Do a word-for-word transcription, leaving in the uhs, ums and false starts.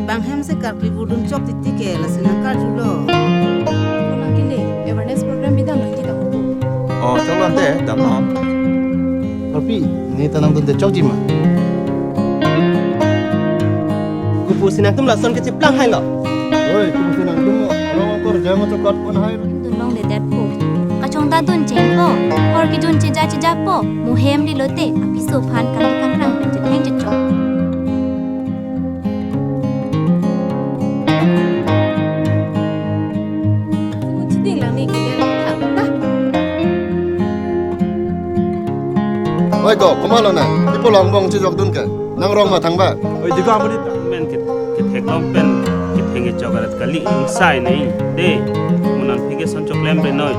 Bang hem se karkli vurdun chok titi ke lasi nangkarjulo. Ko nangkele awareness program bidam nangji ta upo. Oh, choklo ante, damnam. Korpi, ne ta nangdunde chokji ma? Kopusi nangtum lason kechiplang hailo? Oi, kopusi nangtum mo? Along atur jama chokot pon hai. Dun longledetpo. Kachongta dun chengpo. Hor kejun cheja chejapo. Mo hem di lote. Apiso aphan kali kangkrang pen chetheng chechok. Chiding lang ni kaya thang ta. Oi ko, komatlo nang? Ipo long bong chejok dun ke. Nang rong ma thang ba? Oi, dika mani ta. Men ke, ketheklong pen ketheng kechok arat kali ingsai nei. De, mo nangphi ke son choklemre noi.